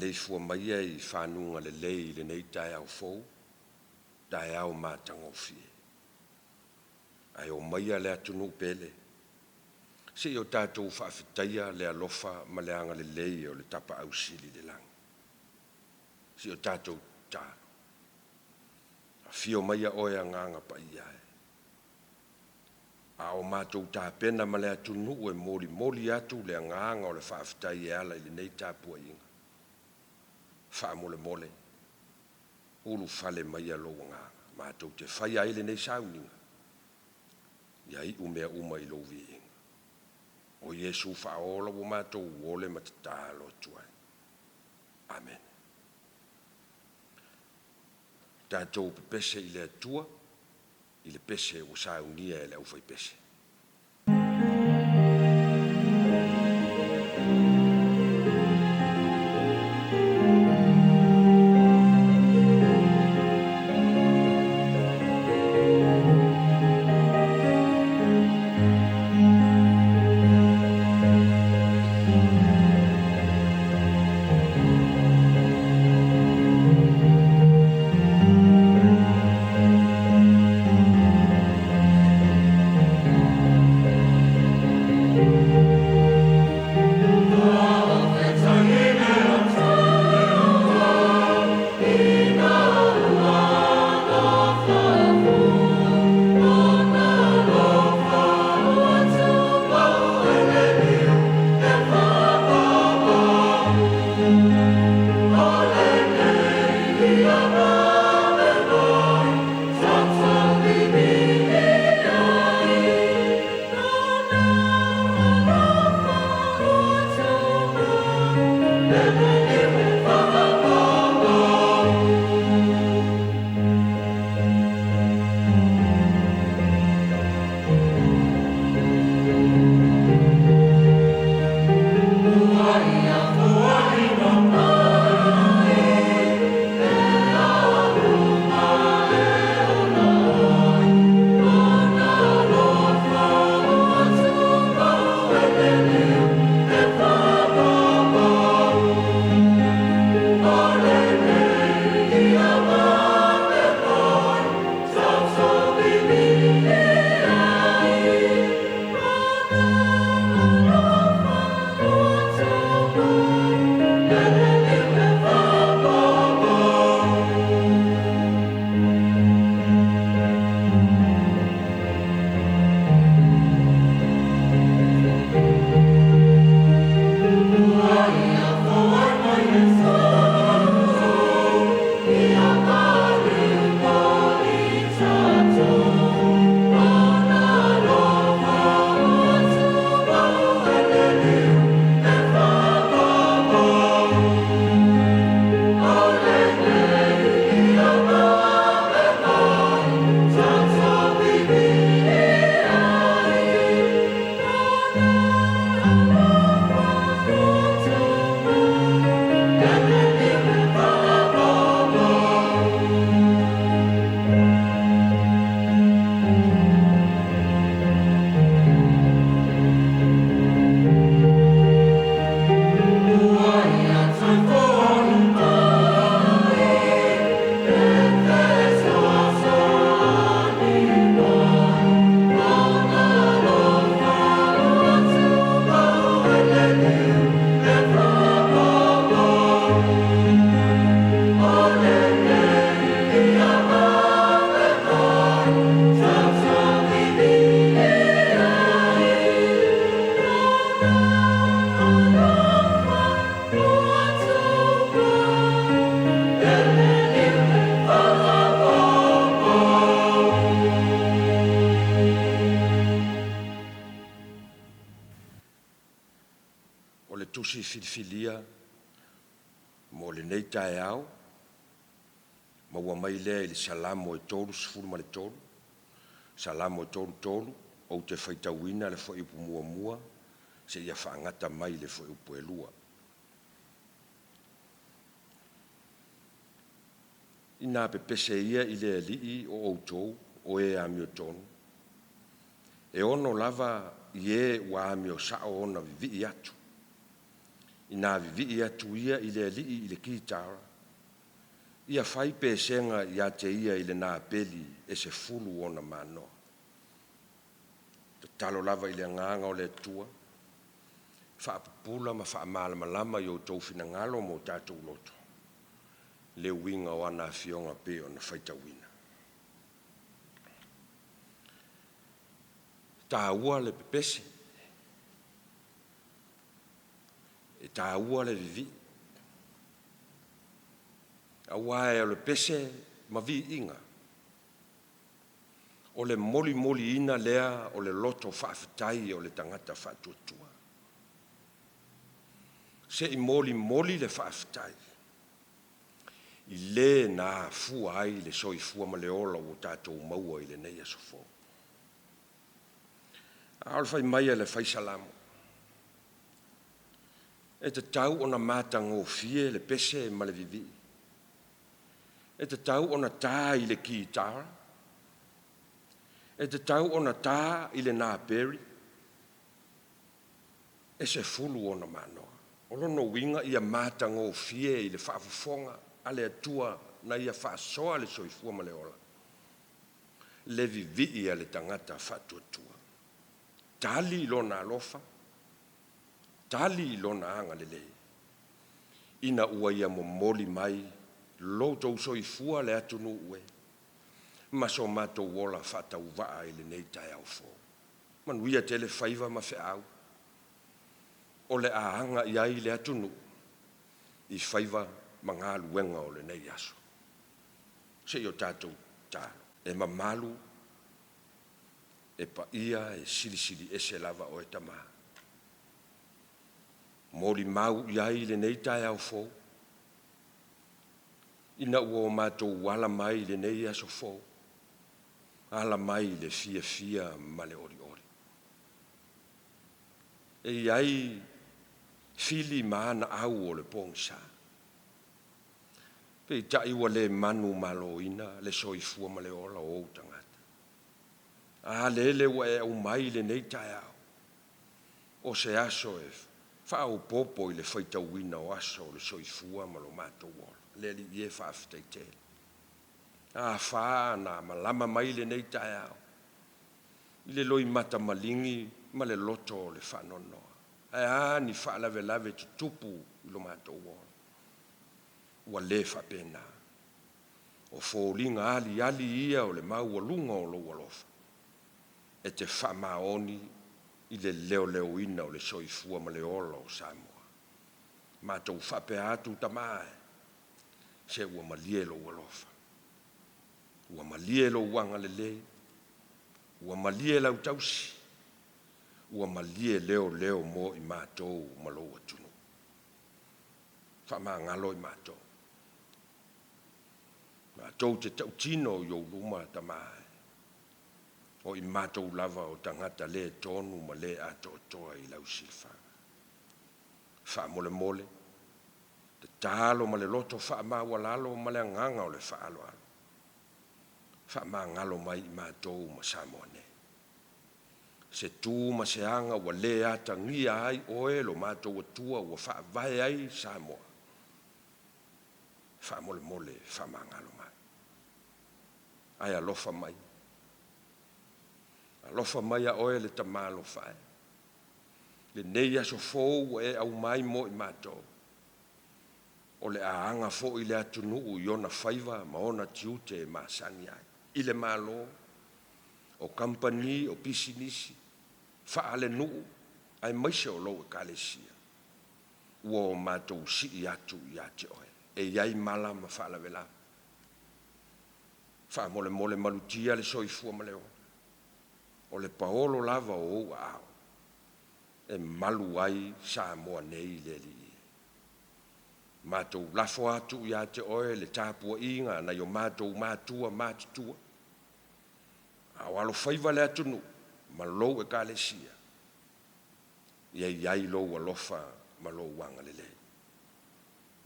Maleifua maia i fanuga lelei i lenei taeao fou, taeao matagofie. Ae omaia le atunuu pele, se i o tatou faafetaia le alofa ma le agalelei o le Tapaau Sili i le lagi. Se i o tatou tatalo. Afio maia oe Agaga Paia e, a o matou tapena ma le atunuu e molimoli atu le agaga o le faafetai e ala i lenei tapuaiga. Faamolemole, ulufale maia lou agaga, matou te faia ai lenei sauniga, ia iu mea uma i lou viiga. O Iesu faaola ua matou ole ma tatalo atu ai. Amene. Tatou pepese i le Atua i le pese ua saunia e le aufaipese. O le tusi filifilia mo lenei taeao, maua mai lea i le Salamo e 33, Salamo e 33, ou te faitauina le fuaiupu muamua seia faagata mai le fuaiupu e 2. Ina pepese ia i le Alii o outou o e amiotonu, e ono lava i e ua amio sao ona vivii atu. Ina vivii atu ia i le Alii i le kitara, ia fai pesega ia te ia i le napeli e 10 ona manoa. Tatalo lava i le Agaga o le Atua, faapupula ma faamalamalama i o outou finagalo ma o tatou loto le uiga o ana Afioga pei ona faitauina. E taua le pepese, e taua le vivii, aua o le pese ma viiga o le molimoliina lea o le loto faafetai o le tagata faatuatua. Se i molimoli le faafetai i le na afua ai le soifua ma le ola ua tatou maua i lenei aso fou. A o le fai mai a le Fai Salamo, e tatau ona matagofie le pese ma le vivii, e tatau ona ta i le kitara, e tatau ona ta i le naperi, e 10 ona manoa. O lona uiga ia matagofie i le faafofoga a le Atua na ia faasoa le soifua ma le ola, le vivii a le tagata faatuatua. Tali i lona alofa, tali i lona agalelei, ina ua ia momoli mai lo outou soifua le atunuu e, ma so matou ola faatauvaa i lenei taeao fou. Manuia tele faiva ma feau, o le a aga i ai le atunuu i faiva ma galuega o lenei aso. Se i o tatou tatalo, e mamalu, e paia, e silisili ese lava oe Tama. Molimau i ai i lenei taeao fou, ina ua o matou ala mai i lenei aso fou, ala mai i le fiafia ma le olioli. E i ai fili ma anaau o le pogisa, peitai ua le manumaloina le soifua ma le ola o ou tagata. A lele ua e aumai i lenei taeao, o se aso e faaopoopo i le faitauina o aso o le soifua ma lo matou ola. Le Alii e, faafetai tele. A fa na malama mai lenei taeao i le loimata maligi ma le loto o le faanoanoa. Ae a ni faalavelave tutupu i lo matou ola? Ua le faapena. O foliga aliali ia o le maualuga o lou alofa, e te faamaoni i le leoleoina o le soifua ma le ola o Samoa. Matou faapea atu, Tama e, se ua malie lou alofa, ua malie lou agalelei, ua malie lau tausi, ua malie leoleo mo i matou ma lou atunuu. Faamagalo i matou. Matou te tautino i ou luma, Tama e, o i matou lava o tagata le tonu ma le atoatoa i lau silafaga. Faamolemole, tatalo ma le loto faamaualalo ma le agaga o le faaaloalo. Faamagalo mai i matou ma Samoa nei. Se tu ma se aga ua le atagia ai oe lo matou Atua ua faavae ai Samoa. Faamolemole, faamagalo mai. Ae alofa mai. Alofa mai a oe le Tama alofa e. Lenei aso fou ua e aumai mo i matou. O le a aga foi le atunuu i ona faiva ma ona tiute e masani ai. I le Malo, o kamupani, o pisinisi, faalenuu, aemaise o lou Ekalesia, ua o matou sii atu ia te oe. E i ai mala ma faalavelave. Faamolemole malutia le soifua ma le ola. O le paolo lava o ou aao, e malu ai Samoa nei i le Alii. Matou lafo atu ia te oe le tapuaiga a nai o matou matua matutua, a o alofaiva le atunuu ma lou Ekalesia, ia i ai lou alofa ma lou agalelei.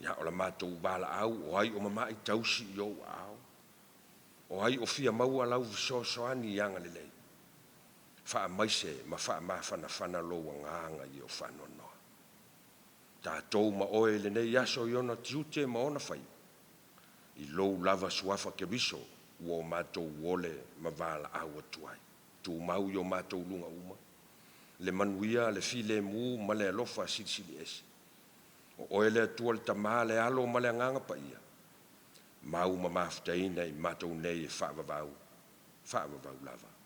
Ia o la matou valaau, o ai o mamai tausi i ou aao, o ai o fia maua lau fesoasoani i agalelei, faamaise ma faamafanafana lou agaga i o faanoanoa. Tatou ma Oe i lenei aso i ona tiute ma ona faiva, i Lou lava Suafa Keriso ua o matou ole ma valaau atu ai. Tumau i o matou luga uma le manuia, le filemu ma le alofa silisili ese. O Oe le Atua le Tama, le Alo ma le Agaga Paia, mau ma mafutaina i matou nei e faavavau, faavavau lava.